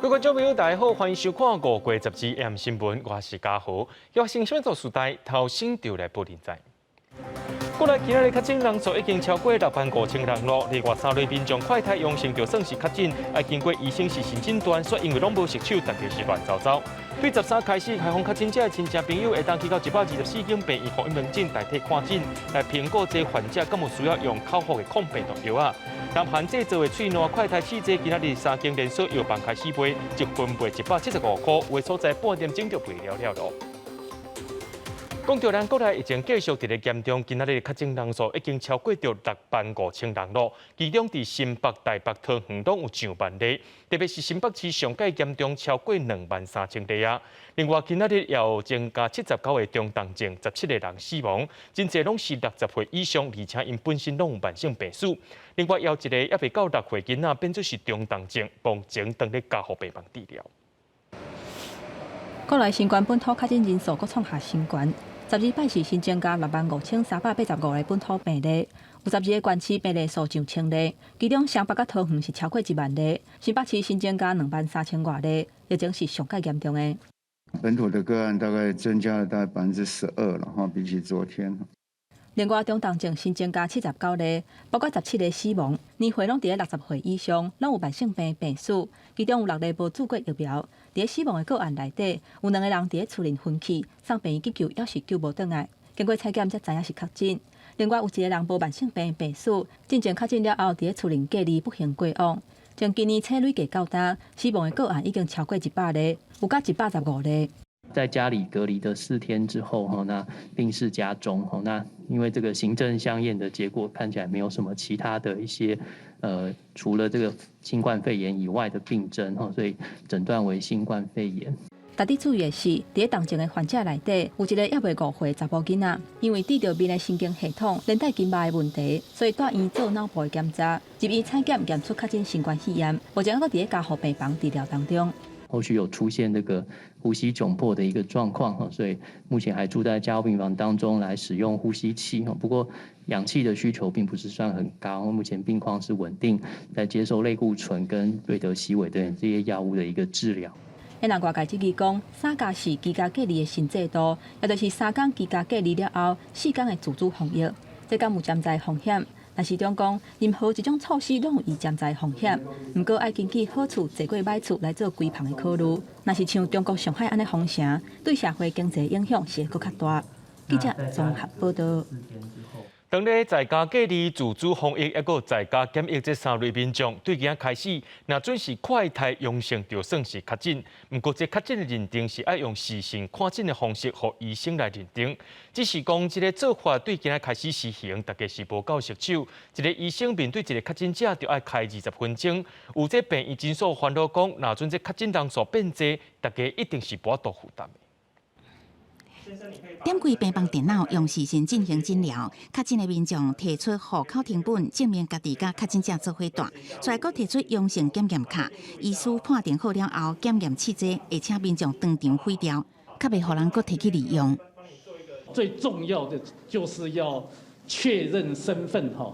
各位觀眾朋友，大家好，歡迎收看五月12 AM 新聞，我是嘉豪。要先宣做時代，頭先就來報連載。國內今仔日確診人數已經超過6萬5千人咯。另外三類民眾快篩陽性就算是確診，愛經過醫生視訊診斷，煞因為攏無釋手，逐家是亂糟糟。對13開始開放確診者的親戚朋友，會當去到124間病院防疫門診代替看診，來評估這患者敢有需要用口服的抗病毒藥啊。南韓製造的喙瀾快篩試劑，今仔日三間連鎖藥房開始賣，一份賣175塊，有的所在半點鐘就賣了了囉。講著咱國內疫情繼續佇咧嚴重，今仔日確診人數已經超過著6萬5千人咯。其中佇新北、台北、桃園攏有上萬例，特別是新北市上蓋嚴重，超過2萬3千例啊。另外，今仔日也有增加79個中重症，17個人死亡，真濟攏是60歲以上，而且𪜶本身攏有慢性病史。另外，有一個猶未到6歲囡仔變做是中重症，目前當咧加護病房治療。國內新冠本土確診人數閣創下新懸。12拜四新增加65,385個本土病例，有12個縣市病例數上千例，其中雙北佮桃園是超過1萬例，新北市新增加2萬3千外例，疫情是上蓋嚴重的。本土的個案大概增加了大概12%了哈，比起昨天。另外，中重症新增加79例，包括17個死亡，年歲攏佇咧60歲以上，攏有慢性病病史，其中有六例無注過疫苗。佇咧死亡的個案內底，有兩個人佇咧厝裡昏去，送病院急救，猶是救無轉來。經過採檢才知影是確診。另外有一個人無慢性病病史，進前確診了後，佇咧厝裡隔離不幸過往。從今年初累計到今，死亡的個案已經超過100例，有甲115例。在家裡隔離的4天之後，哈，那病勢加重，哈，那因為這個行政相驗的結果看起來沒有什麼其他的一些，除了這個新冠肺炎以外的病徵，哈，所以診斷為新冠肺炎。值得注意的是，佇咧重症的患者內底，有一個猶未5歲查埔囡仔，因為得著面的神經系統連帶筋膜的問題，所以蹛院做腦部的檢查，入院採檢驗出確診新冠肺炎，目前閣佇咧加護病房治療當中。後續有出現這個呼吸窘迫的一個狀況，哈，所以目前還住在加護病房當中來使用呼吸器，哈，不過氧氣的需求並不是算很高，目前病況是穩定，在接受類固醇跟瑞德西韋等這些藥物的一個治療。予人外界質疑講，3+4居家隔離的新制度，也就是3工居家隔離了後，4工的自主防疫，這敢有潛在風險？但市長講，任何一種措施攏有伊潛在風險，毋過愛根據好處濟過歹處來做規範的考慮。若是像中國上海按呢封城，對社會經濟影響是會閣較大。記者綜合報導。當咧在家隔離、自主防疫，抑閣在家檢疫這三類民眾，對今仔開始，若準是快篩陽性，就算是確診。毋過，這確診的認定是愛用視訊看診的方式，予醫生來認定。只是講這个做法對今仔開始實行，大家是無夠熟手。一个醫生面對一个確診者，就愛開20分鐘。有這病院診所煩惱講，若準這確診人數變濟，大家一定是無法度負擔的。點開病房電腦，用視訊進行診療。確診的民眾提出戶口謄本，證明家己佮確診者做伙蹛，再閣提出陽性檢驗卡。醫師判定好了後，檢驗試劑會請民眾當場毀掉，較袂予人閣提去利用。最重要的就是要確認身份，哈，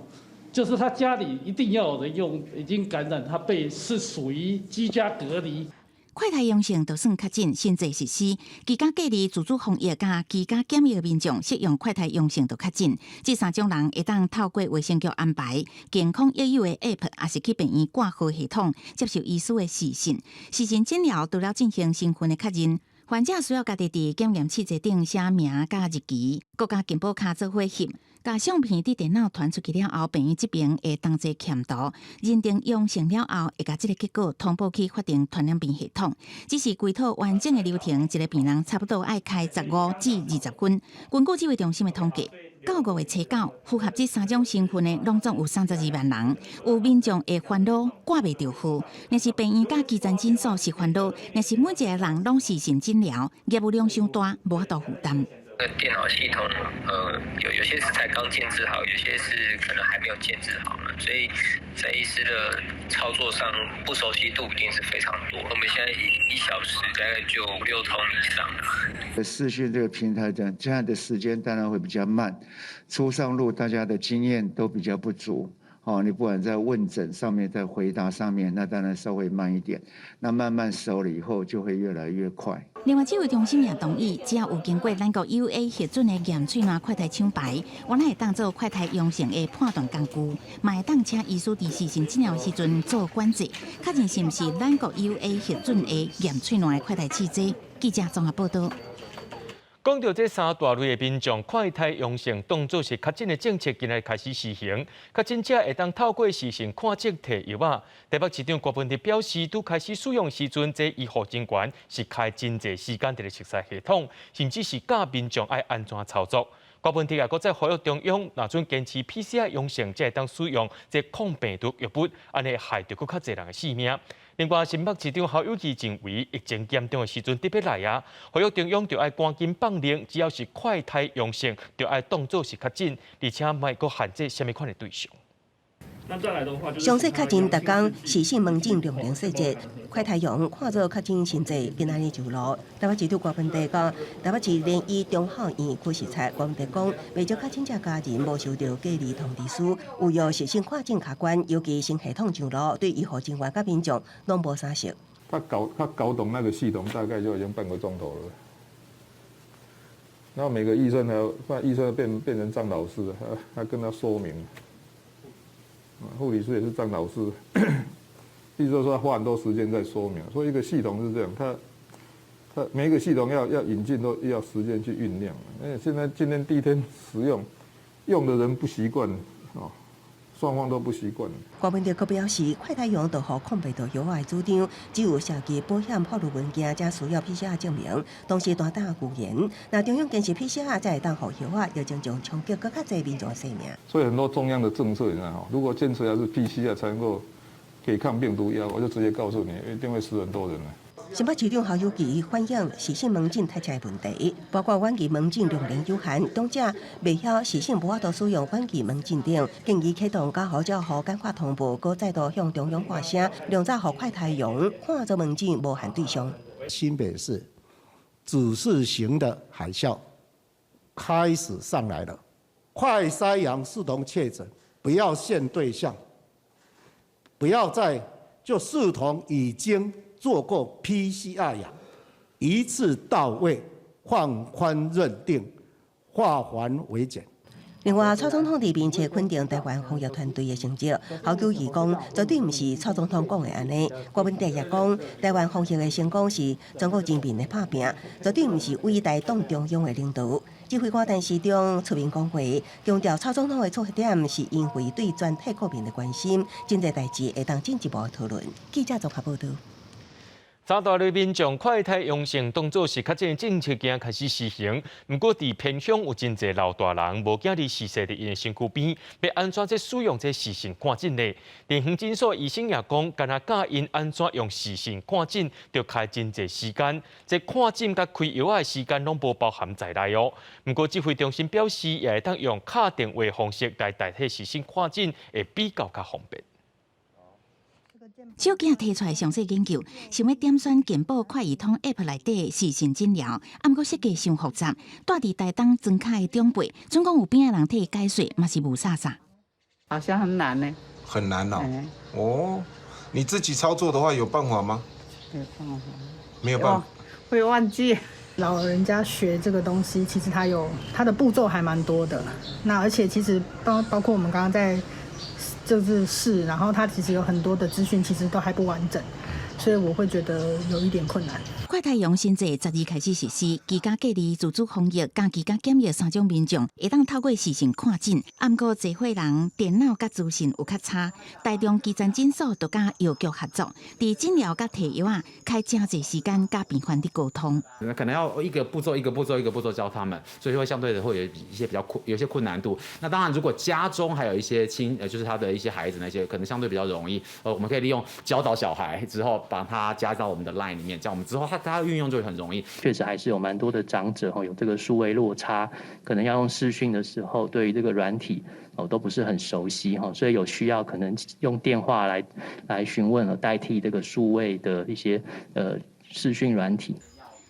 就是他家裡一定要有人用已經感染，他被是屬於居家隔離。快篩陽性就算確診，新制實施居家隔離、自主防疫佮居家檢疫的民眾，適用快篩陽性就確診。這三種人會當透過衛生局安排健康益友的 App，抑是去病院掛號系統接受醫師的視訊。視訊診療除了進行身份的確認，患者需要家己佇檢驗試劑頂寫名佮日期，閣佮健保卡做伙翕。共相片佇電腦傳出去了後，病院這邊會同齊檢圖，認定陽性了後，會共這个結果通報去法定傳染病系統。只是規套完整的流程，一个病人差不多愛開15至20分。根據指揮中心的統計，到5月初9，符合這三種身份的，攏總有32萬人。有民眾會煩惱掛袂著號，若是病院佮基層診所是煩惱，若是每一個人攏視訊診療，業務量傷大，無法度負擔。電腦系統，有些是才剛建置好，有些是可能還沒有建置好呢，所以在醫師的操作上不熟悉度一定是非常多。我們現在一小時大概就六通以上了。視訊這個平台這樣，這樣的時間當然會比較慢，初上路大家的經驗都比較不足。哦，你不管在問診上面，在回答上面，那當然稍微慢一點。那慢慢熟了以後，就會越來越快。另外，指揮中心也同意，只要有經過咱國 EUA 核准的驗喙瀾快篩廠牌，原來會當做快篩陽性的判斷工具，嘛會當請醫師佇視訊診療時陣做管制，確認是毋是咱國 EUA 核准的驗喙瀾的快篩試劑。記者綜合報道。講到這三大類的民眾快篩陽性，當做是確診的政策，今日開始實行。確診者會當透過視訊看診提藥仔。台北市長柯文哲表示，拄開始使用時陣，這醫護人員是開真濟時間佇咧熟悉系統，甚至是教民眾愛按怎操作。柯文哲也閣再呼籲中央，若準堅持 PCR 陽性，才會當使用這抗病毒藥物，按呢害著閣較濟人的性命。另外，新北市長侯友宜認為，疫情嚴重的時陣特別來啊，呼籲中央著愛趕緊放令，只要是快篩陽性，著愛當做是確診，而且莫閣限制啥物款的對象。詳細確診，逐工視訊門診量能細節，快篩陽看做確診先濟，今仔日就落。台北市長柯文哲講，台北市聯醫中孝院區視察，柯文哲講，袂少確診者家人無收著隔離通知書，有用視訊看診卡關，尤其新系統上路，對醫護人員佮民眾攏無啥熟。他搞懂那個系統，大概就已經半個鐘頭了。然後每個醫生呢，那醫生變成張老師，他跟他說明。護理師也是張老師，意思說他花很多時間在說明，所以一個系統是這樣，他每一個系統要引進都要時間去醞釀。因為現在今天第一天使用，用的人不習慣，哦，雙方都不習慣。郭文哲閣表示，快篩陽就予抗病毒藥的主張，只有社區保險法律文件才需要 PCR 證明，同時大膽預言，若中央堅持 PCR 才會當予藥仔，疫情將衝擊閣較濟民眾的性命。所以很多中央的政策，你知道如果堅持還是 PCR 才能夠給抗病毒藥，我就直接告訴你，一定會死很多人。新北市長侯友宜反映視訊門診塞車的問題，包括遠距門診量能有限，長者袂曉視訊無法度使用遠距門診等，建議啟動加護照戶簡化通報，閣再度向中央發聲，量早予快篩陽看做門診無限對象。新北市指示型的海嘯開始上來了，快篩陽視同確診，不要限對象，不要再就視同已經做過 PCR 陽，一次到位，放寬認定，化繁為簡。另外，蔡總統佇面冊肯定台灣防疫團隊的成績，侯友宜講，絕對毋是蔡總統講的按呢。郭文哲也講，台灣防疫的成功是全國人民的拍拚，絕對毋是偉大黨中央的領導。指揮官陳時中出面講話，強調蔡總統的出發點是因為對全體國民的關心，真濟代誌會當進一步討論。記者綜合報道。三大類民眾快篩陽性當做是確診政策，今開始實行。毋過佇偏鄉有真濟老大人無囝兒逝世佇𪜶的身軀邊，欲按怎這使用這視訊看診呢？佇遠診所醫生也講，干焦教𪜶按怎用視訊看診，著開真濟時間，這看診佮開藥仔的時間攏無包含在內哦。毋過指揮中心表示，也會當用敲電話方式來代替視訊看診，會比較較方便。小囝提出來詳細研究，想欲點選健保快易通 App 內底視訊診療，毋過設計傷複雜，蹛佇台東莊跤的長輩，準講有邊仔人替伊解說，嘛是霧煞煞。好像很難呢。很難哦。哦，你自己操作的話有辦法嗎？沒有辦法。沒有辦法。會忘記。老人家學這個東西，其實他有他的步驟還蠻多的。那而且其實包括我們剛剛在就是試，然後他其實有很多的資訊，其實都還不完整，所以我會覺得有一點困難。快篩陽新制12開始實施，居家隔離、自主防疫佮居家檢疫三種民眾會當透過視訊看診。毋過濟歲人電腦佮資訊有較差，台中基層診所就佮藥局合作，佇診療佮提藥仔，開誠濟時間佮病患佇溝通。可能要一個步驟一個步驟一個步驟教他們，所以會相對的會有一些比較困，有些困難度。那當然，如果家中還有一些親，就是他的一些孩子那些，可能相對比較容易。我們可以利用教導小孩之後，把他加到我們的 LINE 裡面，這樣我們之後他運用就會很容易。確實還是有蠻多的長者吼有這個數位落差，可能要用視訊的時候，對於這個軟體哦都不是很熟悉哈，所以有需要可能用電話來詢問，代替這個數位的一些視訊軟體。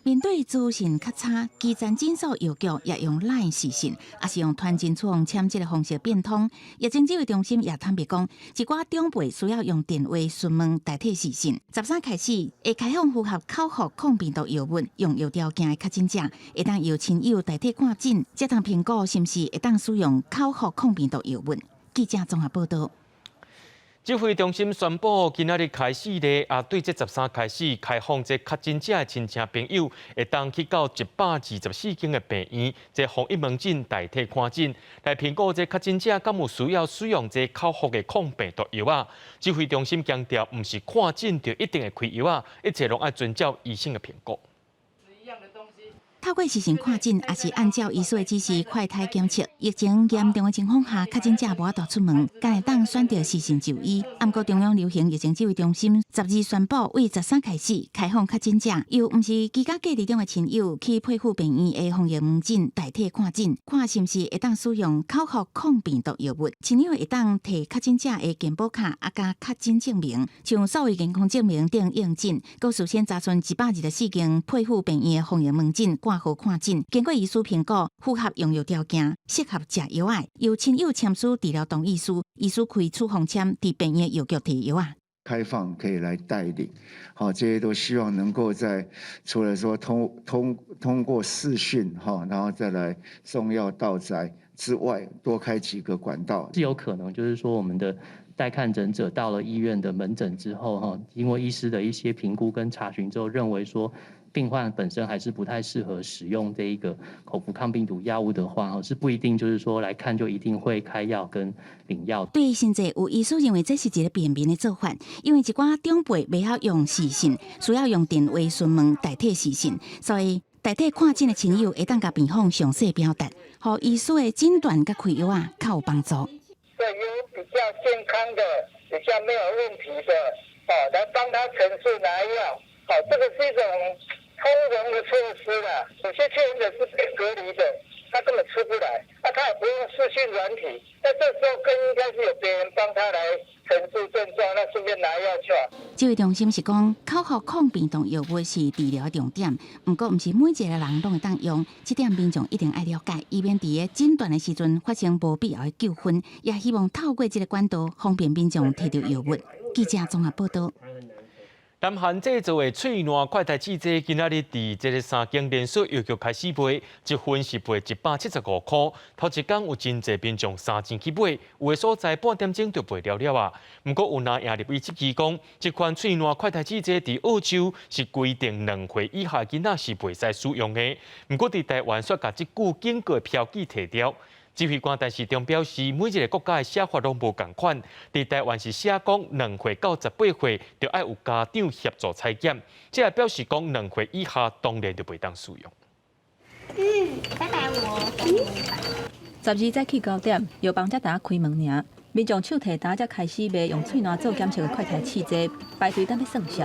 面對資訊較差，基層診所藥局也用 LINE 視訊，抑是用傳真處方簽這个方式變通。疫情指揮中心也坦白講，一寡長輩需要用電話詢問代替視訊。13開始會開放符合口服抗病毒藥物用藥條件的確診者，會當由親友代替看診，才通評估是毋是會當使用口服抗病毒藥物。記者綜合報道。指揮中心宣布，今仔日開始咧，啊，對這十三開始開放，這確診者的親戚朋友會當去到124間的病院，這防疫門診代替看診，來評估這確診者敢有需要使用這口服的抗病毒藥啊。指揮中心強調，毋是看診就一定會開藥啊，一切攏愛遵照醫生的評估。透過視訊看診，抑是按照醫師的指示快篩檢測。疫情嚴重的情況下，確診者無法度出門，敢會當選擇視訊就醫。毋過中央流行疫情指揮中心12宣布，對13開始開放確診者，由毋是居家隔離中的親友去配合病院的防疫門診代替看診，看是毋是會當使用口服抗病毒藥物。親友會當提確診者的健保卡，啊佮確診證明，像數位健康證明等應診。閣事先查詢124間配合病院的防疫門診掛號看診，經過醫師評估，符合用藥條件，適合食藥仔，由親友簽署治療同意書，醫師開處方簽，佇病院藥局提藥仔。開放可以來代領，好，這些都希望能夠在除了說通過視訊哈，然後再來送藥到宅之外，多開幾個管道。是有可能，就是說我們的帶看診者到了醫院的門診之後，哈，因為醫師的一些評估跟查詢之後，認為說，病患本身還是不太適合使用這一個口服抗病毒藥物的話，是不一定就是說來看就一定會開藥跟領藥。對，甚至有醫師認為這是一个便民的做法，因為一寡長輩袂曉用視訊，需要用電話詢問代替視訊，所以代替看診的親友會當共病況詳細表達，予醫師的診斷佮開藥啊較有幫助。對，有比較健康的、比較沒有問題的，哦，來幫他陳述拿藥，好，這個是一種通融的措施啦，有些確診者是被隔離的，他根本出不來，那他也不用視訊軟體，那這時候更應該是有別人幫他來陳述症狀，那順便拿藥去。指揮中心是講，口服抗病毒藥物是治療的重點，毋過毋是每一个人攏會當用，這點民眾一定愛了解，以免佇咧診斷的時陣發生無必要的糾紛。也希望透過這个管道，方便民眾提著藥物。記者綜合報道。南韓製造的喙瀾快篩試劑，今仔日佇這个三間連鎖藥局開始賣，一份是賣175塊。頭一工有真濟民眾三錢去買，有的所在半點鐘就賣了了啊。毋過有藍營立委質疑講，這款喙瀾快篩試劑佇澳洲是規定2歲以下囡仔是袂使使用的，毋過佇台灣卻共這句警告標記提掉。指揮官陳時中表示，每一个國家的寫法攏無仝款，佇台灣是寫講2歲到18歲，就愛有家長協助採檢，這也表示講兩歲以下當然就袂當使用。嗯，拜拜我。12早起9點，藥房才拄開門爾，民眾手提袋才開始賣用喙瀾做檢測的快篩試劑，排隊等欲算數。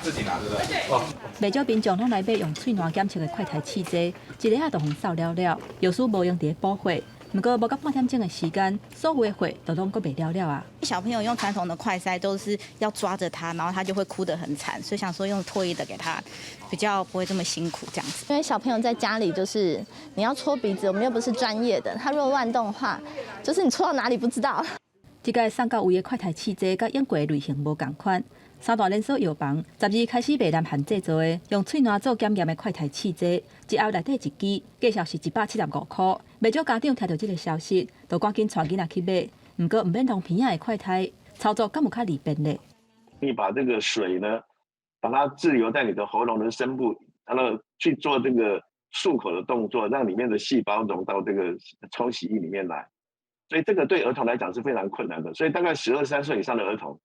自己拿對不對？哦。袂少民眾攏來買用喙瀾檢測的快篩試劑，一下仔就予掃了了，藥師無閒佇咧補貨。毋過無到半點鐘的時間，所有的貨都攏閣賣了了啊！小朋友用傳統的快篩都是要抓着他，然後他就會哭得很慘，所以想說用唾液的給他，比較不會這麼辛苦這樣子。因為小朋友在家裡就是你要戳鼻子，我們又不是專業的，他如果亂動的話，就是你戳到哪裡不知道。這個送到位的快篩試劑，佮用過的類型無仝款。三大連鎖藥房12開始賣南韓製造的用喙瀾做檢驗的快篩試劑，一盒內底一支，價數是175塊。袂少家長聽著這个消息，就趕緊帶囡仔去買。毋過毋免弄鼻仔的快篩，操作敢有較利便咧？你把這個水呢，把它滯留在你的喉嚨的深部，然後去做這個漱口的動作，讓裡面的細胞溶到這個沖洗液裡面來。所以這個對兒童來講是非常困難的。所以大概12、13歲以上的兒童，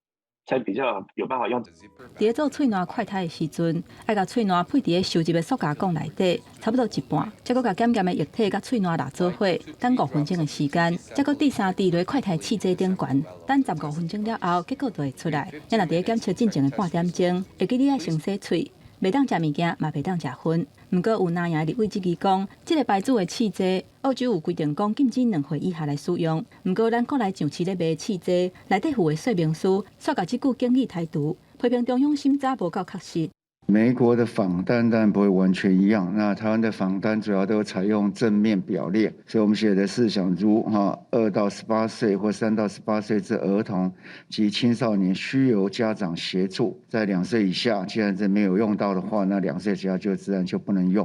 才比較有辦法用。佇咧做喙瀾快篩的時陣，愛共喙瀾配佇咧收集的塑膠管內底，差不多一半，才閣共檢驗的液體佮喙瀾抐做伙，等五分鐘的時間，才閣滴三滴落快篩試劑頂懸，等15分鐘了後，結果就會出來。咱若佇咧檢測進前的半點鐘，會記你愛先洗喙，袂當食物件，嘛袂當食薰。毋過有藍營立委質疑講，這个牌子的試劑，澳洲有規定講禁止2歲以下來使用。毋過咱國內上市咧賣試劑，內底附的說明書，卻共這句警語剔除，批評中央審查無夠確實。美國的仿單當然不會完全一樣，那台灣的仿單主要都採用正面表列，所以我們寫的是想如哈2到18歲或3到18歲之兒童及青少年需由家長協助，在2歲以下，既然這沒有用到的話，那2歲以下就自然就不能用。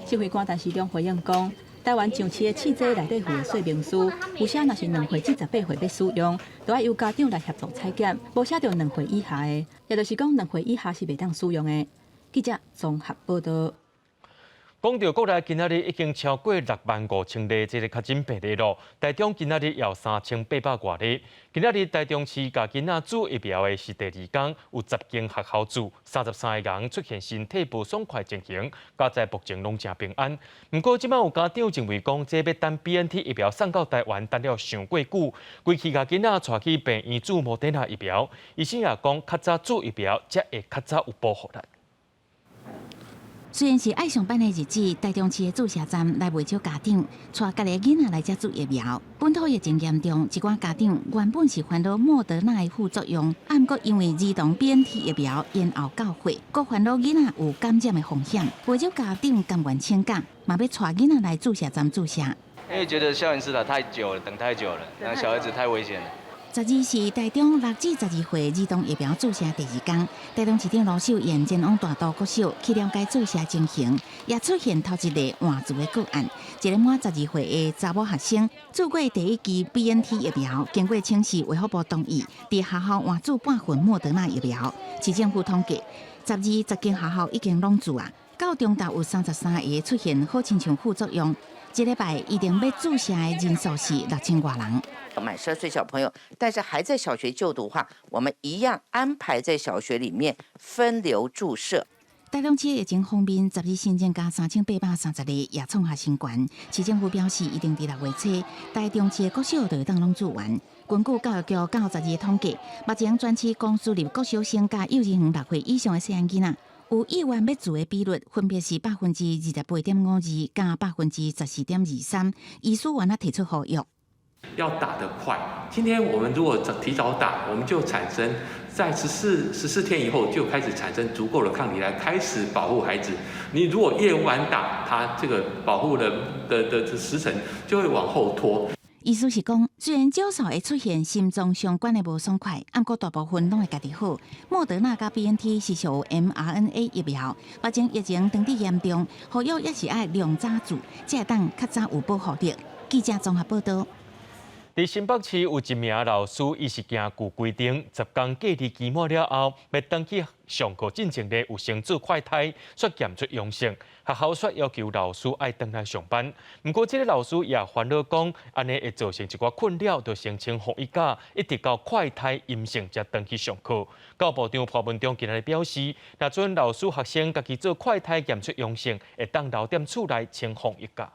指揮官陳時中回應講，台灣上市的試劑內底附的說明書，有寫若是2歲至18歲欲使用，就愛由家長來協助採檢，無寫著兩歲以下的，也就是講兩歲以下是袂當使用的。記者綜合報道。講到國內今仔日已經超過6萬5千例這個確診病例咯，台中今仔日有3800外例。今仔日台中市共囡仔注疫苗的是第二工，有10間學校注，33個人出現身體無爽快情形，佳哉目前攏誠平安。毋過這擺有家長認為講，這欲等 BNT 疫苗送到台灣，等了傷過久，規氣共囡仔帶去病院注莫德納疫苗。醫生也講，較早注疫苗才會較早有保護力。雖然是愛上班的日子，台中市的注射站來袂少家長帶家己囡仔來遮注疫苗。本土疫情嚴重，一寡家長原本是煩惱莫德納的副作用，啊，毋過因為兒童 BNT 疫苗延後到貨，閣煩惱囡仔有感染的風險，袂少家長甘願請假，嘛欲帶囡仔來注射站注射。因為覺得校園施打太久了，等太久了，那小孩子太危險了。 12是台中6至12歲兒童疫苗注射第二工，台中市長盧秀燕前往大肚國小去了解注射情形，也出現頭一例換注的個案。一个滿十二歲的查某學生注過第一劑 BNT 疫苗，經過請示衛福部同意，佇學校換注半份莫德納疫苗。市政府統計，12、10間學校已經攏注啊，到中晝有33個出現好親像副作用。這禮拜一定欲注射的人數是6000外人。滿12歲小朋友，但是還在小學就讀的話，我們一樣安排在小學裡面分流注射。台中市疫情方面，十日新增加3830例，也創下新高。市政府表示，一定佇6月初，台中市的國小就會當攏注完。根據教育局到十二統計，目前全市公私立國小生佮幼稚園6歲以上的細漢囡仔，有意願欲注的比率，分別是28.52%佮14.23%。醫師原來提出呼籲，要打得快。今天我們如果提早打，我們就產生在14天以後就開始產生足夠的抗體來開始保護孩子。你如果越晚打，他這個保護的時程就會往後拖。意思是講，雖然少數會出現心臟相關的無爽快，毋過大部分攏會家己好。莫德納佮 BNT 是屬 mRNA 疫苗，目前疫情當地嚴重，呼籲也是愛量早注，才會當較早有保護力。記者綜合報道。佇新北市有一名老師，伊是行舊規定，10工隔離期滿了後，欲轉去上課進前咧，有先做快篩，煞檢出陽性，學校煞要求老師愛轉來上班。毋過，這个老師也煩惱講，按呢會造成一寡困擾，就申請防疫假，一直到快篩陰性才轉去上課。教育部長潘文忠今日表示，若準老師學生家己做快篩檢出陽性，會當留踮厝內請防疫假。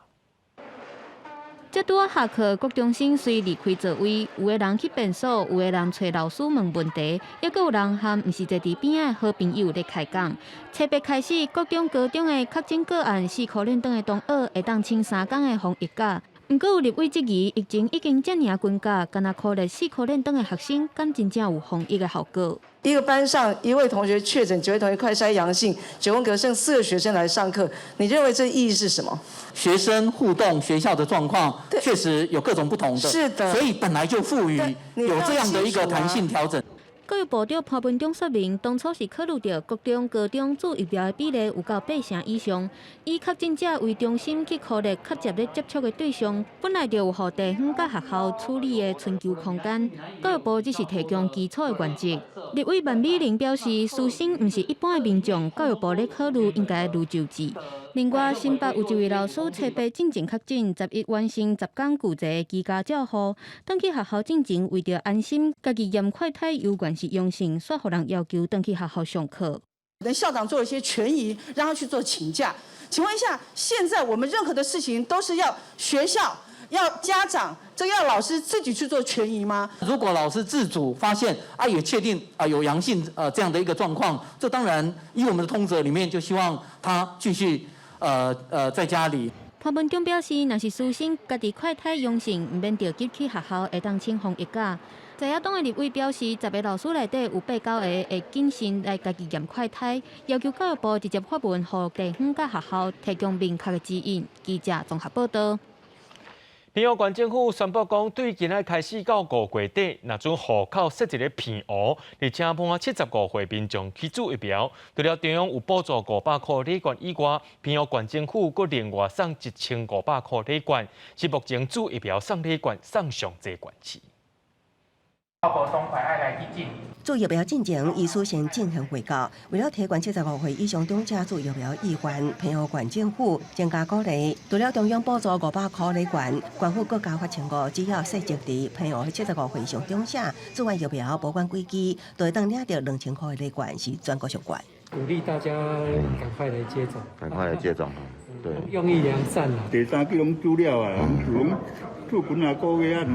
這拄仔下課，國中生隨離開座位，有的人去便所，有的人揣老師問問題，抑閣有人和毋是坐佇邊仔的好朋友咧開講。初八開始，國中、高中的確診個案四箍連轉的同學會當請3工的防疫假。毋過有立委質疑，疫情已經遮爾緊急，干焦苦練四箍連轉的學生，敢真正有防疫的效果？一個班上一位同學確診，9位同學快篩陽性，九宮格剩4個學生來上課，你認為這意義是什麼？學生互動學校的狀況確實有各種不同的，是的，所以本來就賦予有這樣的一個彈性調整。教育部長潘文忠說明，當初是考慮著國中、高中注疫苗的比例有到8成以上，以確診者為中心去考慮較直接接觸的對象，本來就有予地方佮學校處理的尋求空間。教育部只是提供基礎的原則。立委萬美玲表示，師生毋是一般的民眾，教育部咧考慮應該愈就制。另外，新北有一位老師初八進前確診，11完成10工居家居家照護，轉去學校進前為著安心，家己驗快篩猶原是陽性，煞予人要求轉去學校上課。跟校長做一些權宜，讓他去做請假。請問一下，現在我們任何的事情都是要學校、要家長、這要老師自己去做權宜嗎？如果老師自主發現啊，也確定啊有陽性這樣的一個狀況，這當然以我們的通則裡面就希望他繼續在家裡。潘文忠表示，若是師生家己快篩陽性，毋免著急去學校，會當請防疫假。在野黨的立委表示，10个老師內底有八九個會謹慎來家己驗快篩，要求教育部直接發文予地方佮學校提供明確的指引。記者綜合報道。屏陽縣政府宣布講，對今仔開始到5月底，若準戶口設佇咧澎湖，而且滿75歲民眾去注疫苗，除了中央有補助500箍禮券以外，屏陽縣政府閣另外送1500箍禮券，是目前注疫苗送禮券送上濟縣市。注疫苗進前，醫師先進行衛教。為了提懸75歲以上長者注疫苗意願，屏陽縣政府增加鼓勵。除了中央補助500箍禮券，縣府閣加發千五，只要設籍佇澎湖75歲以上長者注完疫苗，無管幾劑，都會當領著2000箍的禮券，是全國上懸。鼓勵大家趕快來接種，趕快來接種，對，用意良善啊。第三劑攏注了啊，攏注幾若個月啊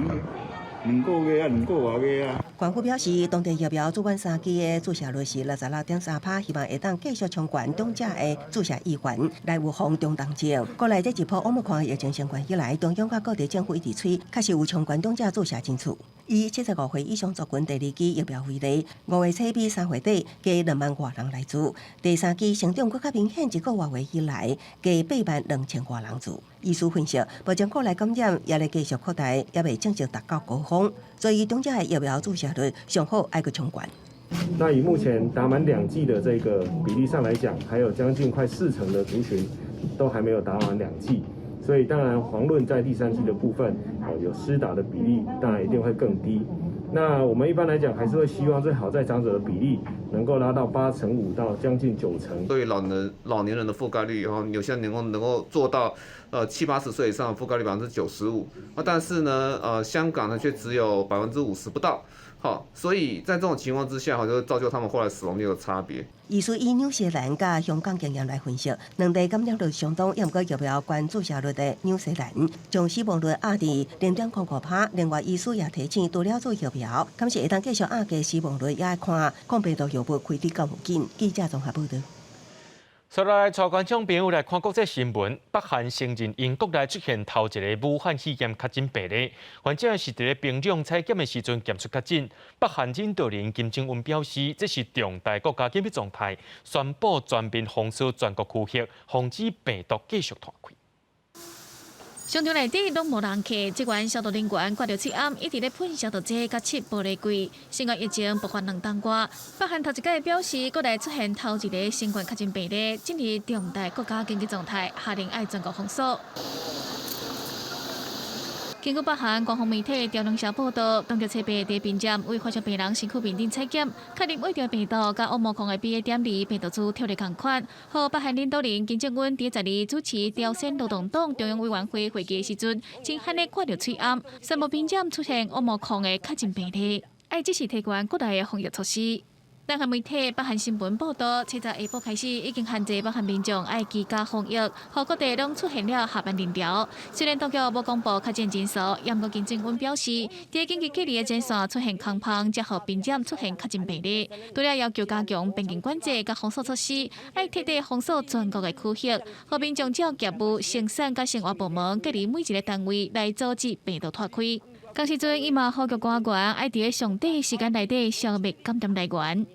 ，2個月啊，2個外月啊。縣府表示，當地疫苗注滿三劑的注射率是66.3%，希望會當繼續衝懸長者的注射意願，來預防中重症。國內這一波 Omicron 疫情升懸以來，中央佮各地政府一直催，確實有衝懸長者注射爭取。以75歲以上族群第二劑疫苗為例，5月初比3月底加2萬外人來注，第三劑成長閣較明顯，一個外月以來加8萬2千外人注。醫師分析，目前國內感染也咧繼續擴大，猶未正式達到高峰，所以長者的疫苗注射率上好愛閣衝懸。那以目前打滿兩劑的這個比例上來講，還有將近快四成的族群都還沒有打完兩劑，所以當然遑論在第三劑的部分，哦有施打的比例，當然一定會更低。那我們一般來講，還是會希望最好在長者的比例能夠拉到8.5%到將近9成。對於老年人的覆蓋率，哦，有些能夠做到，七八十歲以上覆蓋率95%，啊，但是呢，香港呢卻只有50%不到，好，所以在這種情況之下，哈，就造就他們後來死亡率的差別。醫師以紐西蘭佮香港經驗來分析，兩地感染率相當，猶毋過疫苗懸注射率的紐西蘭將死亡率壓佇0.05%。另外，醫師也提醒，除了注疫苗，敢是會當繼續壓低死亡率，也愛看抗病毒藥物開得夠緊。記者綜合報道。接來，帶觀眾朋友來看國際新聞。北韓承認𪜶國內出現頭一个武漢肺炎確診病例，患者是佇咧平壤採檢的時陣檢出確診。北韓領導人金正恩表示，這是重大國家機密狀態，宣布全面封鎖全國區域，防止病毒繼續傳開。商場內底攏無人客，職員消毒人員掛著喙罨，一直咧噴消毒劑佮拭玻璃櫃。新冠疫情爆發2冬外，北韓頭一擺表示，國內出現頭一个新冠確診病例，進入重大國家緊急狀態，下令愛全國封鎖。根據北韓官方媒體朝中社報道，當局初八佇兵站為發現病人身軀面頂採檢，確認秽著病毒佮奧密克戎的 BA.2病毒株體內仝款。予北韓領導人金正恩佇12主持朝鮮勞動黨中央委員會會議的時陣，真罕咧掛著喙罨，宣布兵站出現奧密克戎的確診病例，愛這是提懸國內的防疫措施。南韓媒體北韓新聞報道，七十下晡開始已經限制北韓民眾愛居家防疫，予各地攏出現了下班人潮。雖然當局無公布確診人數，毋過金正恩表示，佇緊急隔離的前線出現空縫，才予兵站出現確診病例。除了要求加強邊境管制佮封鎖措施，愛徹底封鎖全國的區域，予民眾照業務、生產佮生活部門隔離每一个單位來阻止病毒拖開。仝時陣，伊嘛呼籲官員愛佇上短時間內底消滅感染來源。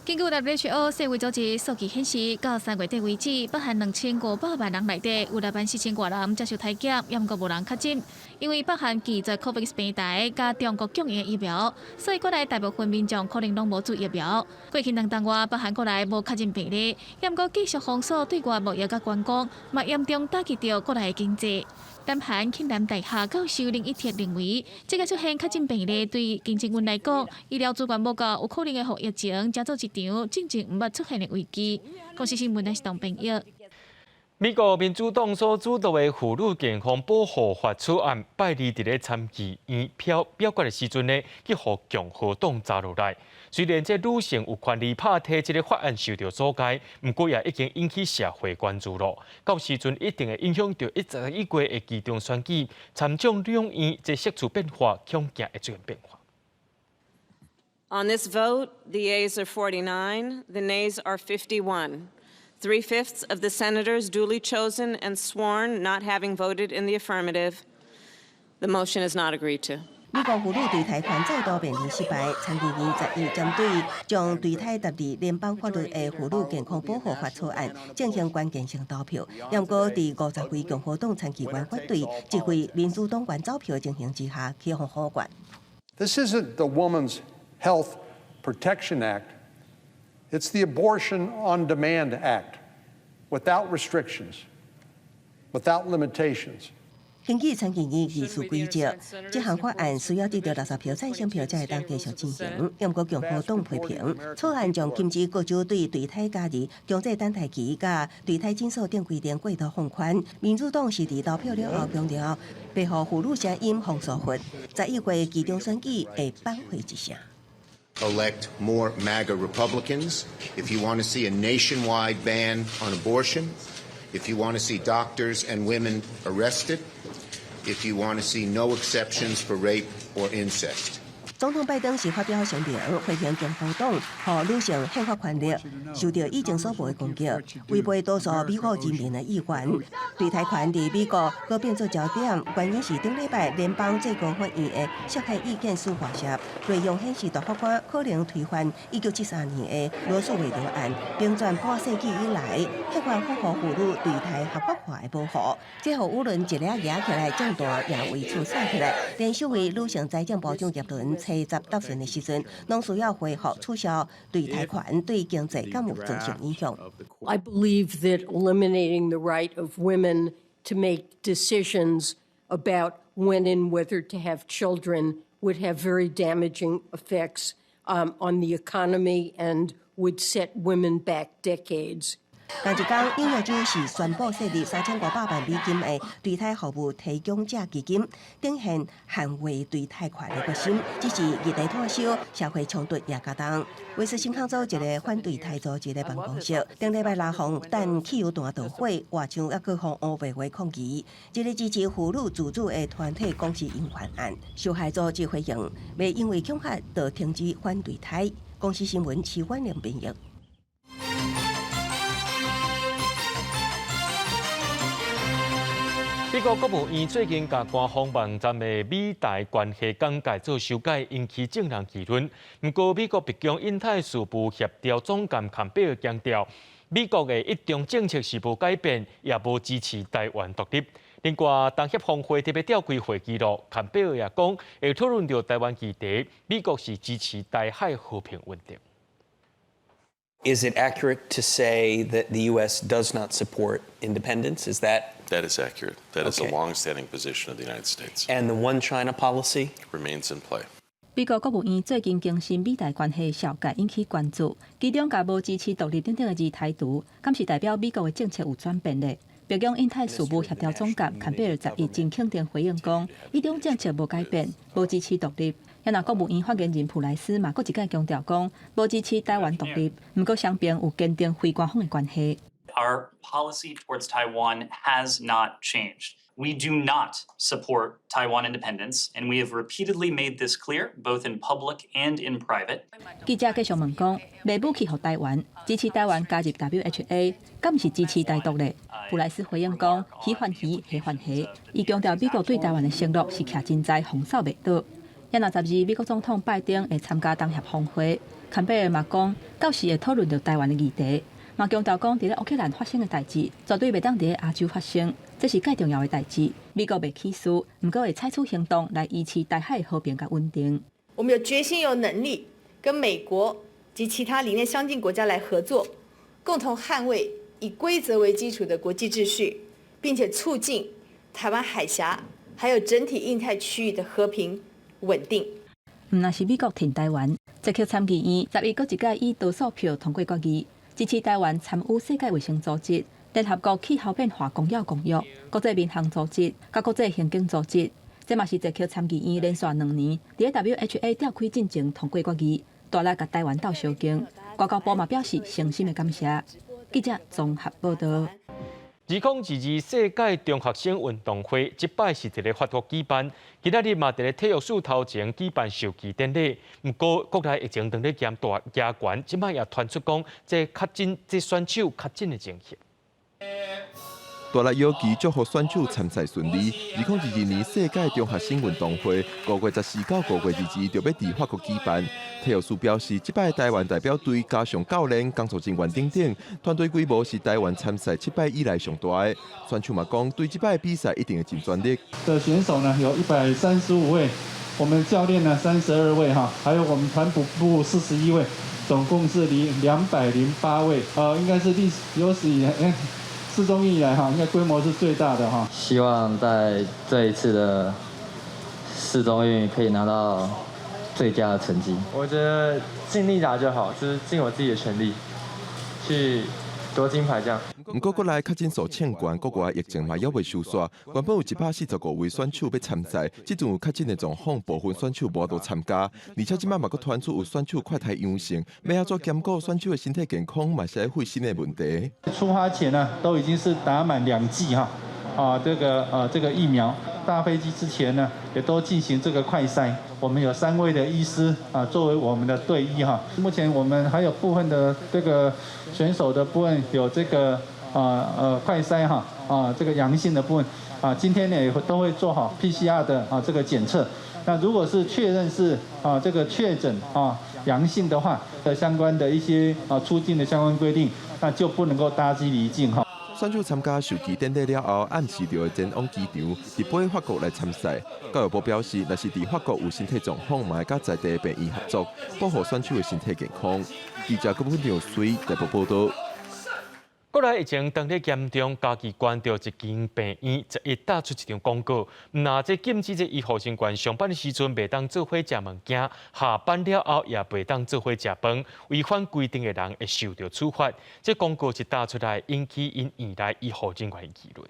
根據 WHO 世衛組織數據顯示，到3月底為止，北韓2500萬人內底有6萬4千外人接受篩檢，猶閣無人確診。因為北韓拒絕 COVAX 平台佮中國供應的疫苗，所以國內大部分民眾可能攏無注疫苗。過去2冬外，北韓國內無確診病例，猶閣繼續封鎖對外貿易佮觀光，嘛嚴重打擊著國內的經濟。南韓慶南大學教授林一鐵認為，這个出現確診病例對金正恩來講，醫療資源無夠，有可能會予疫情成做一場進前毋捌出現的危機。公視新聞的是董編譯。美國民主黨所主導的婦女健康保護法草案，拜二佇咧參議院表決的時陣呢，去予共和黨砸落來。雖然這女性有權利拍體這个法案受著阻礙，毋過也已經引起社會關注囉。到時陣一定會影響著1月的期中選舉，參眾兩院這席次變化，恐驚會出現變化。 On this vote, the yeas are 49, the nays are 51. Three-fifths of the senators duly chosen and sworn not having voted in the affirmative. The motion is not agreed to. 美國婦女墮胎權再度面臨失敗，參議院11針對將墮胎納入聯邦法律的婦女健康保護法草案進行關鍵性投票。毋過佇50位共和黨參議員反對，1位民主黨員走票情形之下，去予否決。 This isn't the Women's Health Protection Act. It's the Abortion on Demand Act, without restrictions, without limitations. 根據參議院議事規則，這項法案需要得到60票贊成票才會當繼續進行。毋過共和黨批評，草案將禁止各州對墮胎假日、強制等待期佮墮胎診所等規定過度放寬。民主黨是佇投票了後強調，欲予婦女聲音封鎖法，11月期中選舉會扳回一城。 Elect more MAGA Republicans. If you want to see a nationwide ban on abortion, if you want to see doctors and women arrested, if you want to see no exceptions for rape or incest. 總統拜登是發表聲明，批評共和黨予女性憲法權利受到以前所無的攻擊，違背多數美國人民的意願。墮胎權佇美國閣變做焦點，原因是頂禮拜聯邦最高法院的涉害意見書發射，內容顯示大法官可能推翻1973年的羅訴韋德案，平轉半世紀以來憲法賦予婦女墮胎合法化的保護。這予輿論一下壓起來，政壇也為此吵起來。連首位女性財政部長葉倫初十答詢的時陣，攏需要回覆取消墮胎權對經濟敢有造成影響。 I believe that eliminating the right of women to make decisions about when and whether to have children would have very damaging effects on the economy and would set women back decades. 仝一工，紐約州是宣布設立3500萬美金的墮胎服務提供者基金，展現捍衛墮胎權的決心。只是議題炭燒，社會衝突也加重。威斯汀康州一个反對胎組織的辦公室，頂禮拜六予彈汽油彈導火，活像猶閣予烏白話抗議。這个支持婦女自主的團體講是嬰權案，受害組織回應，袂因為恐嚇就停止反對胎。公視新聞徐婉玲編譯。美國國務院最近共官方網站的美台關係簡介做修改，引起眾人議論。毋過，美國白宮印太事務協調總監坎貝爾強調，美國的一中政策是無改變，也無支持台灣獨立。另外，東協峰會特別召開會議錄，坎貝爾也講會討論著台灣議題，美國是支持台海和平穩定。 Is it accurate to say that the U.S. does not support independence? Is that That is accurate. That is a long-standing position of the United States. And the One China policy remains in play. 美國國務院最近更新美台關係紹介引起關注，其中共無支持獨立等等的字台獨，敢是代表美國的政策有轉變咧？白宮印太事務協調總監坎貝爾11真肯定回應講，一中政策無改變，無支持獨立。啊若國務院發言人普萊斯嘛，閣一擺強調講，無支持台灣獨立，毋過雙邊有堅定非官方的關係。 Our policy towards Taiwan has not changed. We do not support Taiwan independence, and we have repeatedly made this clear, both in public and in private. 記者繼續問講，賣武器予台灣，支持台灣加入 WHA，敢是支持台獨咧？普萊斯回應講，魚還魚，蝦還蝦。伊強調美國對台灣的承諾是徛真在，防守袂倒。啊若12，美國總統拜登會參加東協峰會，坎貝爾嘛講，到時會討論著台灣的議題。嘛強調講，佇咧烏克蘭發生的代誌，絕對袂當佇咧亞洲發生，這是蓋重要的代誌。美國袂起訴，毋過會採取行動來維持台海和平佮穩定。我們有決心、有能力跟美國及其他理念相近國家來合作，共同捍衛以規則為基礎的國際秩序，並且促進台灣海峽還有整體印太區域的和平穩定。毋但是美國挺台灣，捷克參議院11閣一擺以多數票通過決議，支持台灣參與世界衛生組織、聯合國氣候變化綱要公約、國際民航組織、佮國際刑警組織。這嘛是捷克參議院連續2年佇 WHA 召開進前通過決議，大力共台灣鬥相共。外交部嘛表示誠心的感謝。記者綜合報導。2022世界中學生運動會，這擺是佇咧法國舉辦，今仔日嘛佇咧體育署頭前舉辦授旗典禮。毋過國內疫情當咧嚴大加懸，這擺也傳出講這確診這選手確診的情形。大力要求祝福選手參賽順利。2022年世界中學生運動會5月14到5月22就欲佇法國舉辦。體育署表示，這擺台灣代表隊加上教練、工作人員等等，團隊規模是台灣參賽七擺以來上大的。選手嘛講，對這擺比賽一定會盡全力。的選手呢有135位，我們教練呢32位哈，還有我們團輔部41位，總共是208位，應該是歷史有史以來，世中運以來哈，應該規模是最大的哈。希望在這一次的世中運可以拿到最佳的成績。我覺得盡力打就好，就是盡我自己的全力去奪金牌，這樣。毋過國內確診數衝懸，國外疫情嘛猶未收煞。原本有145位選手欲參賽，這陣有確診的狀況，部分選手無法度參加。而且這擺嘛閣傳出有選手快篩陽性，欲按怎兼顧選手的身體健康，嘛是愛費心的問題。出發前呢，都已經是打滿兩劑哈，啊，這個疫苗。搭飛機之前呢，也都進行這個快篩。我們有三位的醫師啊，作為我們的隊醫哈。目前我們還有部分的這個選手的部分有這個快篩哈啊這個陽性的部分啊，今天呢也都會做好 PCR 的啊這個檢測。那如果是確認是啊這個確診啊陽性的話，的相關的一些啊出境的相關規定，那就不能夠搭機離境哈。選手參加授旗典禮了後，暗時就會前往機場，直飛法國來參賽。教育部表示，若是佇法國有身體狀況，嘛會佮在地病院合作，保護選手的身體健康。記者郭本耀水台北報道。國內疫情當咧嚴重，嘉義縣著一間病院11打出一張廣告，毋但這禁止這醫護人員上班的時陣袂當做伙食物件，下班了後也袂當做伙食飯，違反規定的人會受到處罰。這廣告一打出來，引起𪜶院內醫護人員的議論。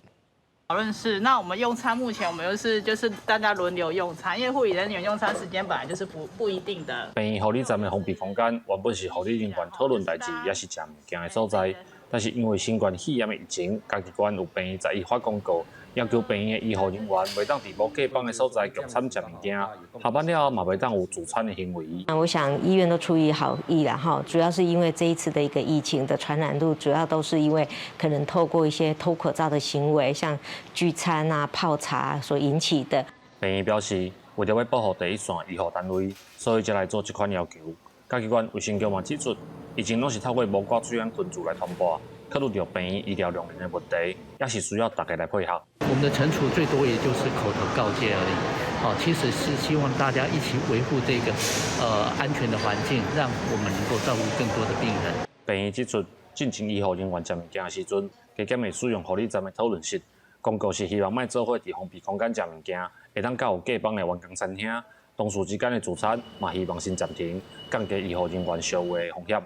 討論是，那我們用餐目前我們就是大家輪流用餐，因為護理人員用餐時間本來就是不一定的。病院護理站的封閉空間原本是護理人員討論代誌，抑是食物件的所在。但是因為新冠肺炎的疫情，嘉義縣有病院11發公告，要求病院的醫護人員袂當佇無隔板的所在共餐食物件，下班了後嘛袂當有聚餐的行為。那我想醫院都出於好意啦，哈，主要是因為這一次的一個疫情的傳染度，主要都是因為可能透過一些脫口罩的行為，像聚餐啊、泡茶所引起的。病院表示，為著欲保護第一線醫護單位，所以才來做這款要求。嘉義縣衛生局嘛指出，疫情攏是透過無掛喙罨群聚來傳播，考慮著病院醫療量能的問題，也是需要大家來配合。我們的懲處最多也就是口頭告誡而已，哦，其實是希望大家一起維護這個安全的環境，讓我們能夠照顧更多的病人。病院指出，進前醫護人員食物件的時陣，加減會使用護理站的討論室。公告是希望莫做伙佇封閉空間食物件，會當佮有隔板的員工餐廳，同事之間的聚餐嘛，希望先暫停，降低醫護人員相會的風險。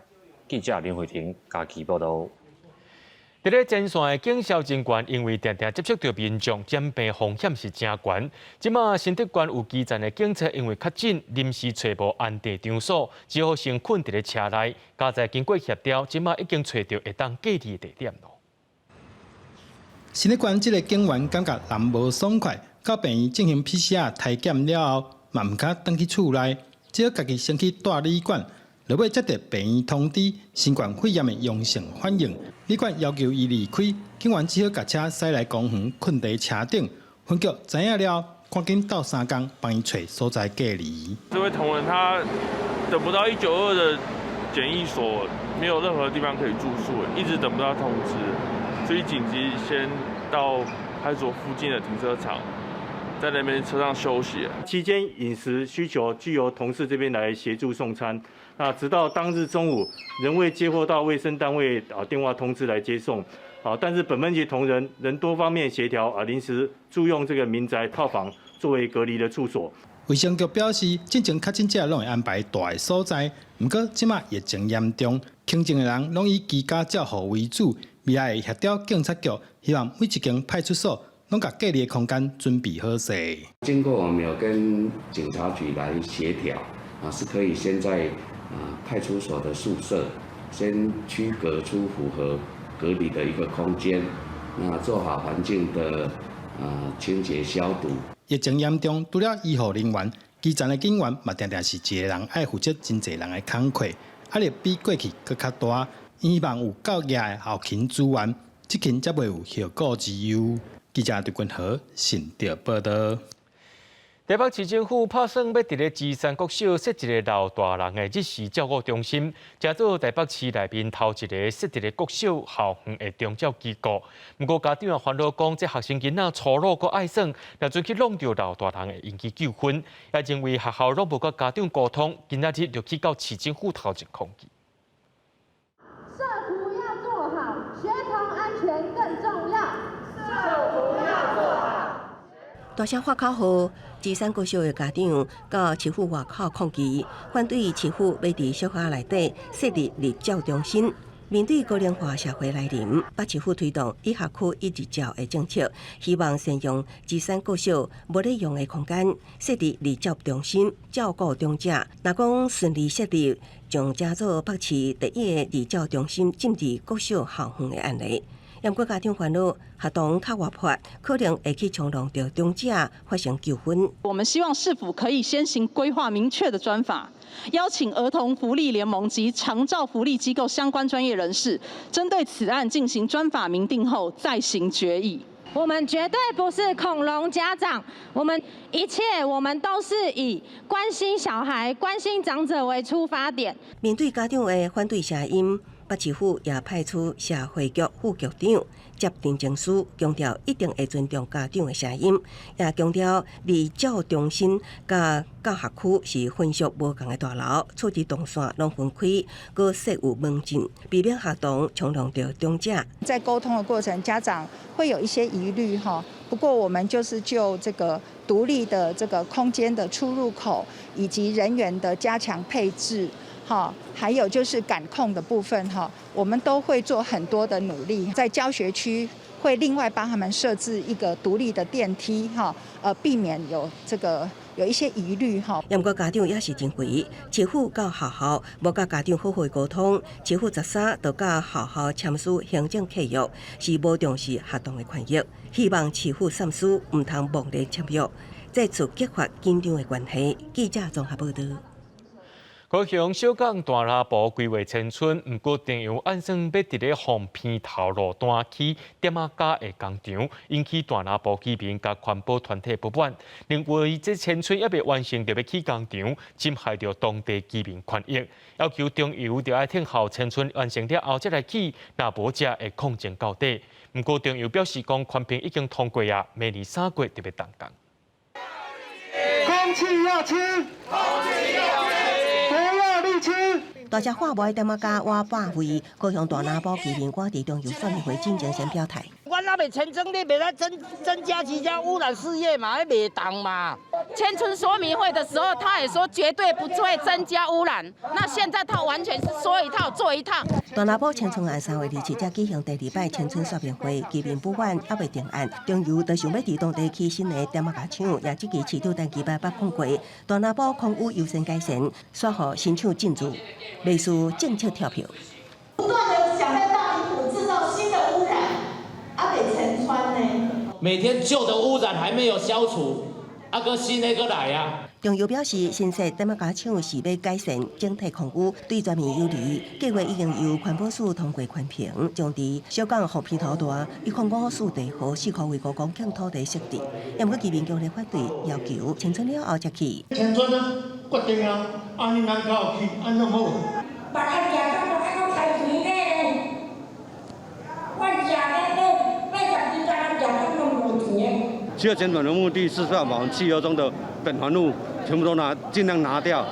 記者林慧婷嘉義報導。佇咧前線的警消人員，因為定定接觸著民眾，染病風險是誠懸。這馬新竹縣有基層的警察因為確診，臨時揣無安置場所，只好先睏佇咧車內。佳哉經過協調，這馬已經揣著會當隔離的地點囉。新竹縣這个警員感覺人無爽快，到病院進行 PCR 篩檢了後，嘛毋敢轉去厝內，只好家己先去蹛旅館。落尾接著病院通知新冠肺炎的陽性反應，旅館要求伊離開，警員只好共車駛來公園睏佇車頂。分局知影了，趕緊鬥相共幫伊揣所在隔離。這位同仁他等不到192的檢疫所，沒有任何地方可以住宿，一直等不到通知，所以緊急先到派出所附近的停車場，在那邊車上休息。期間飲食需求俱由同事這邊來協助送餐。那直到當日中午，仍未接獲到衛生單位啊電話通知來接送。啊，但是本分局同仁仍多方面協調啊，臨時租用這個民宅套房作為隔離的處所。衛生局表示，進前確診者攏會安排蹛的所在，毋過這馬疫情嚴重，輕症的人攏以居家照護為主。未來會協調警察局，希望每一間派出所攏共隔離的空間準備好勢。經過我們有跟警察局來協調，啊，是可以先在派出所的宿舍先區隔出符合隔離的一個空間，那做好環境的清潔消毒。疫情嚴重，除了醫護人員，基層的警員嘛，定定是一个人愛負責真濟人的工課，壓力比過去閣較大。希望有夠額的後勤資源，這近才袂有後顧之憂。記者劉君和新竹報道。台北市政府拍算欲佇咧芝山國小設一个老大人的日時照顧中心，成做台北市內面頭一个設佇咧國小校園的長照機構。毋過家長也煩惱講，這學生囡仔粗魯閣愛耍，若陣去弄著老大人會引起糾紛，也認為學校攏無佮家長溝通，今仔日就去到市政府頭前抗議。社福要做好，學童安全更重要。社福要做好。大聲發口號，芝山國小的家長到市府外口抗議，反對市府欲佇學校內底設立日照中心。面對高齡化社會來臨，北市府推動一學區一日照的政策，希望善用芝山國小無咧用的空間，設立日照中心，照顧長者。若講順利設立，將成做北市第一个日照中心進入國小校園的案例。毋過家長煩惱，學童較活潑，可能會去衝動著長者發生糾紛。我們希望市府可以先行規劃明確的專法，邀請兒童福利聯盟及長照福利機構相關專業人士，針對此案進行專法明定後再行決議。我們絕對不是恐龍家長，我們一切我們都是以關心小孩、關心長者為出發點。面對家長的反對聲音，北市府也派出社會局副局長接陳情書，強調一定會尊重家長的聲音，也強調日照中心佮教學區是分屬無仝的大樓，處置動線攏分開，閣設有門禁，避免學童衝動著長者。在溝通的過程，家長會有一些疑慮哈。不過我們就是就這個獨立的這個空間的出入口，以及人員的加強配置。哈，還有就是感控的部分哈，我們都會做很多的努力，在教學區會另外幫他們設置一個獨立的電梯哈，避免有這個有一些疑慮哈。毋過家長也是認為，市府佮學校無佮家長好好溝通，市府13就佮學校簽署行政契約，是無重視學童的權益，希望市府三思，毋通貿然簽約，再次激發緊張的關係。記者綜合報道。高雄小港大林埔規劃遷村，毋過中油按算欲佇咧鳳鼻頭路段起點仔膠的工廠，引起大林埔居民佮環保團體不滿，認為這遷村猶未完成就欲起工廠，侵害著當地居民權益，要求中油著愛等候遷村完成了後才來起，若無則會抗爭到底。毋過中油表示講，環評已經通過啊，明年3月就欲動工。空氣要清，空氣要清。大聲喊無愛點仔膠倚百位，高雄大林埔居民趕佇中油說明會進前先表態。阮猶未遷村，你袂使增加其他污染事業嘛？彼袂當嘛？遷村說明會的時候，他也說絕對不會增加污染。那現在他完全是說一套做一套。大林埔遷村案3月27才舉行第二擺遷村說明會，居民不滿猶未定案，中油就想欲佇當地起新的點仔膠廠，也質疑市長陳其邁捌講過，大林埔空污優先改善，煞予新廠進駐，類似政策跳票。不斷的想在大林埔製造新的污染，啊，欲遷村呢？每天舊的污染還沒有消除，啊閣新的閣來啊！中油表示，新設點仔膠廠是欲改善整體空污，對全面有利。計劃已經由環保署通過環評，將佇小港鳳鼻頭大105地號4塊5公頃土地設置。毋過居民強烈反對，要求遷村了後才起。遷村啊，決定啊，按呢咱較有去，按怎好？別人食到都愛閣開錢咧，阮食咧咧80幾工食到攏無錢。氣候減緩的目的是要把汽油中的苯環物全部都拿，盡量拿掉，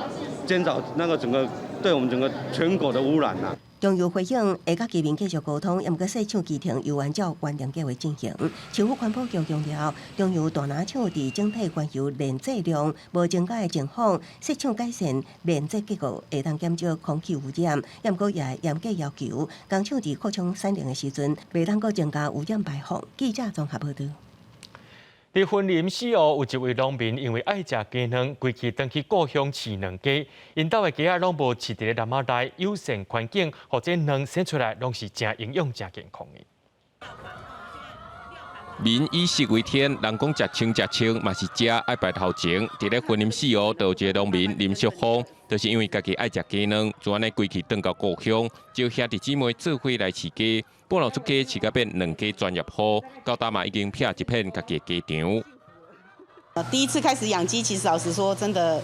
減少那個整個對我們整個全國的污染啦。中油回應會佮居民繼續溝通，毋過設廠期程猶按照原定計劃進行。市府環保局強調，中油大林廠佇整體原油煉製量無增加的情況，設廠改善煉製結構，會當減少空氣污染。毋過也嚴格要求，工廠佇擴充產能的時陣，袂當閣增加污染排放。記者綜合報道。佇雲林四湖有一位農民，因為愛食雞卵，規氣轉去故鄉飼卵雞。𪜶兜的雞仔攏無飼佇咧籃仔內，友善環境，予這卵生出來攏是誠營養、誠健康的。民以食為天，人講食穿食穿嘛是食，愛排頭前。佇咧雲林四湖，就有一个農民林淑芳，就是因為家己愛食雞卵，就按呢規氣轉到故鄉，招兄弟姊妹做伙來飼雞，半路出家飼甲變卵雞專業戶，到今嘛已經闢一片家己的雞場。第一次開始養雞，其實老實說，真的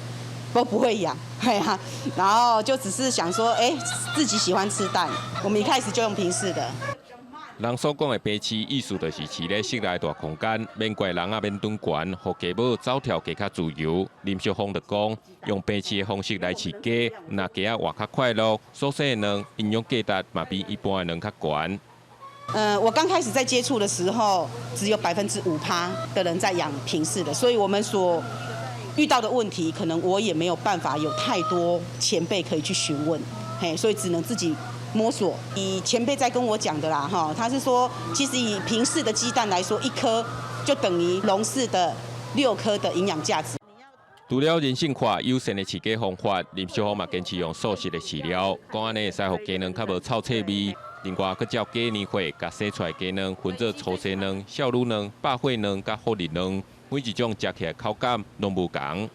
都不會養，係啊，然後就只是想說，欸，自己喜歡吃蛋，我們一開始就用平飼的。人所講的棚飼，意思就是飼咧室內大空間，免怪籠仔免躉懸，予雞母走跳雞較自由。林淑芳就講，用棚飼的方式來飼雞，若雞仔活較快樂，所生的卵營養價值嘛比一般的卵較懸。我剛開始在接觸的時候，只有5%的人在養平飼的，所以我們所遇到的問題，可能我也沒有辦法有太多前輩可以去詢問，嘿，所以只能自己摸索。以前輩在跟我講的啦，哈，他是說，其實以平飼的雞蛋來說，一顆就等於籠飼的6顆的營養價值。除了人性化友善的飼雞方法，林淑芳嘛堅持用素食的飼料，講按呢會使予雞卵較無臭腥味。另外，閣照雞年貨，共洗出來雞卵分做粗西卵、少女卵、百貨卵、佮福利卵，每一種食起來口感攏無仝。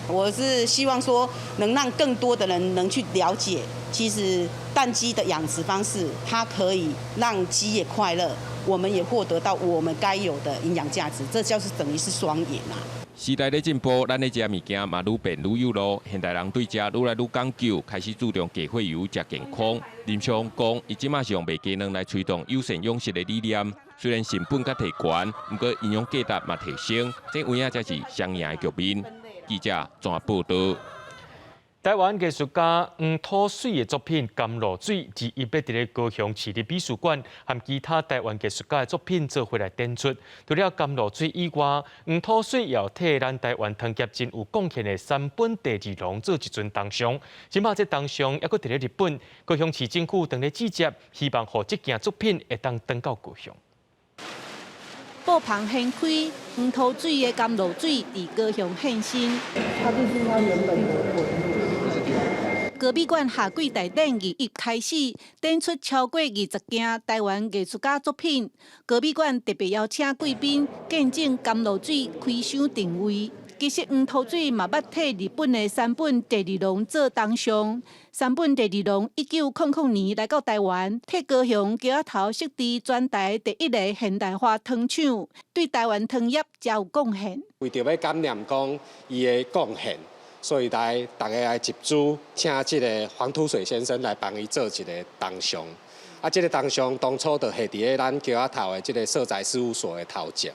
我是希望說，能讓更多的人能去了解，其實蛋雞的養殖方式，它可以讓雞也快樂，我們也獲得到我們該有的營養價值，這就是等於是雙贏啊。時代咧進步，咱咧食物件嘛愈變愈有路。現代人對食愈來愈講究，開始注重低血油、食健康。林淑芳講，伊這馬是用賣雞卵來推動友善養殖的理念。雖然成本較提懸，毋過營養價值嘛提升，這有影才是雙贏的局面。記者綜合報導。台灣藝術家黃土水的作品《甘露水》，二一欲佇咧高雄市立美術館和其他台灣藝術家的作品做伙來展出。除了甘露水以外，黃土水也有替咱台灣糖業真有貢獻的山本第二郎做一尊銅像。這馬這銅像猶閣佇咧日本，高雄市政府正咧計劃，希望予這件作品會當轉到高雄。布棚掀開，黃土水的甘露水佇高雄現身。它就是它原本的紋路。高美館夏季大展21開始，展出超過20件台灣藝術家作品。高美館特別邀請貴賓見證甘露水開箱定位。其實黃土水嘛捌替日本的山本第二郎做銅像。山本第二郎1900年來到台灣，替高雄橋仔頭設置全台第一个現代化糖廠，對台灣糖業誠有貢獻。為著欲感念講伊的貢獻，所以來逐家來集資，請這个黃土水先生來幫伊做一个銅像。啊，這个銅像當初就下佇咧咱橋仔頭的這个社宅事務所的頭前。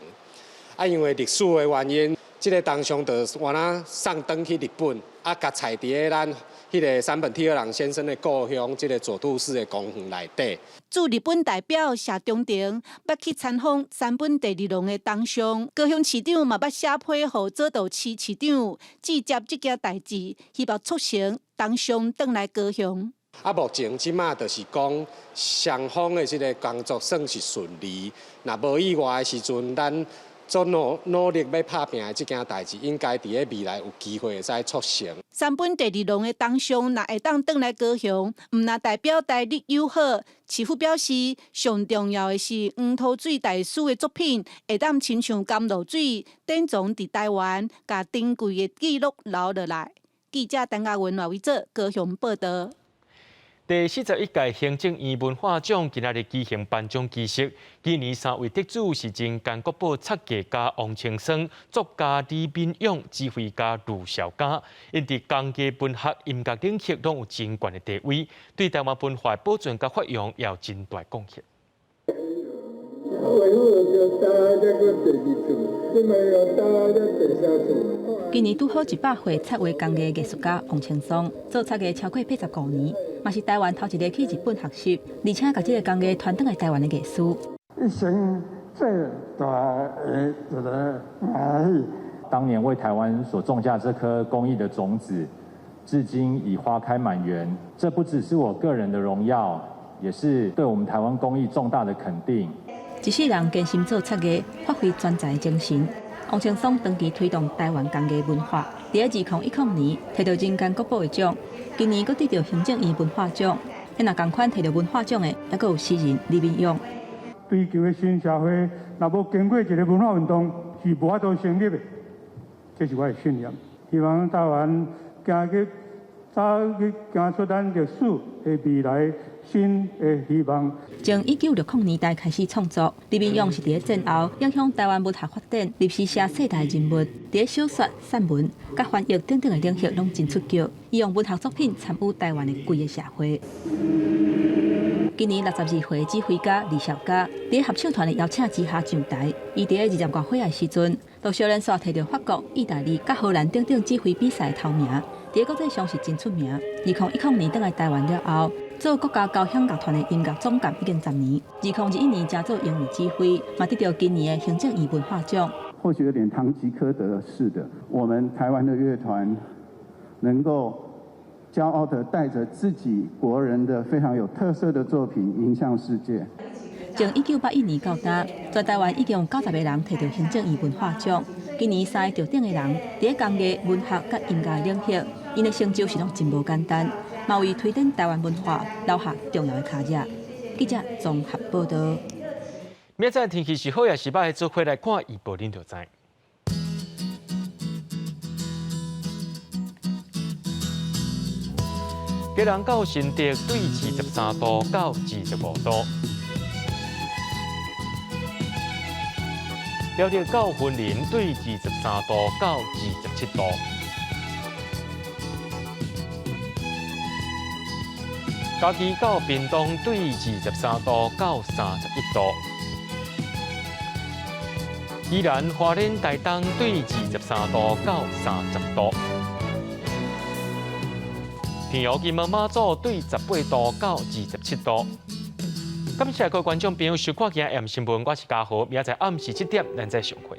啊，因為歷史的原因，這个銅像就按呢送轉去日本，啊，共採佇咧咱彼个山本悌二郎先生的故鄉，這个佐渡市的公園內底。駐日本代表謝長廷捌去參訪山本第二郎的銅像，高雄市長嘛捌寫批予佐渡市市長，接這件代誌，希望促成銅像轉來高雄。啊，目前這馬就是講雙方的這个工作算是順利，若無意外的時陣，咱做努力欲拍拚的這件代誌，應該佇咧未來有機會會使促成。山本第二郎的銅像若會當轉來高雄，毋但代表台日友好，市府表示，上重要的是黃土水大師的作品會當親像甘露水，典藏佇台灣，共珍貴的記錄留落來。記者陳嘉文、賴維哲高雄報導。第41屆行政院文化獎今仔日舉行頒獎儀式，今年三位得主是前甘國寶插藝家王青霜、作家李敏勇、指揮家呂紹嘉，𪜶佇工藝、文學、音樂領域攏有真懸的地位，對台灣文化保存佮發揚也有真大貢獻。今年拄好100歲，插畫工藝藝術家王青霜做插藝超過85年，嘛是台灣頭一个去日本學習，而且共這个工藝傳轉來台灣的藝師。一生最大的一个歡喜。當年為台灣所種下這顆工藝的種子，至今已花開滿園。這不只是我個人的榮耀，也是對我們台灣工藝重大的肯定。一世人堅心做插藝，發揮專才精神。王青霜長期推動台灣工藝文化，佇2010年摕到人間國寶的獎，今年閣得著行政院文化獎。彼若仝款摕著文化獎的，猶閣有詩人李敏勇。追求的新社會，若無經過一个文化運動，是無法度成立的。這是我的信念。希望台灣行去早日行出咱歷史的未來新的希望。從1960年代開始創作，李明勇是佇咧戰後影響臺灣文學發展、歷史寫世代人物，佇咧小說、散文、佮翻譯等等的領域攏真出格。伊用文學作品參與臺灣的規个社會。今年62歲指揮家李少嘉，佇合唱團的邀請之下上台。伊佇咧20外歲的時陣，就相連續摕著法國、意大利、佮荷蘭等等指揮比賽頭名，佇咧國際上是真出名。2010年轉來臺灣了後，做國家交響樂團的音樂總監已經10年。2021年加做榮譽指揮，嘛得著今年的行政院文化獎。或許有點堂吉訶德式的，我們臺灣的樂團能夠驕傲地帶著自己國人的非常有特色的作品迎向世界。從1981年到今，全臺灣已經有90個人摕著行政院文化獎。今年三个得獎的人，佇咧工藝、文學佮音樂領域，𪜶的成就是攏真無簡單，嘛為推展臺灣文化留下重要的跤跡。記者綜合報導。明仔天氣是好抑是䆀，做伙來看預報，恁就知。基隆到新竹對23度到25度，苗栗到雲林對23度到27度，嘉義到屏東對23度到31度，宜蘭花蓮台東對23度到30度。平遙金門馬祖對18度到27度。感謝各位觀眾朋友收看今日新聞，我是嘉豪，明仔載暗時7點，咱再相會。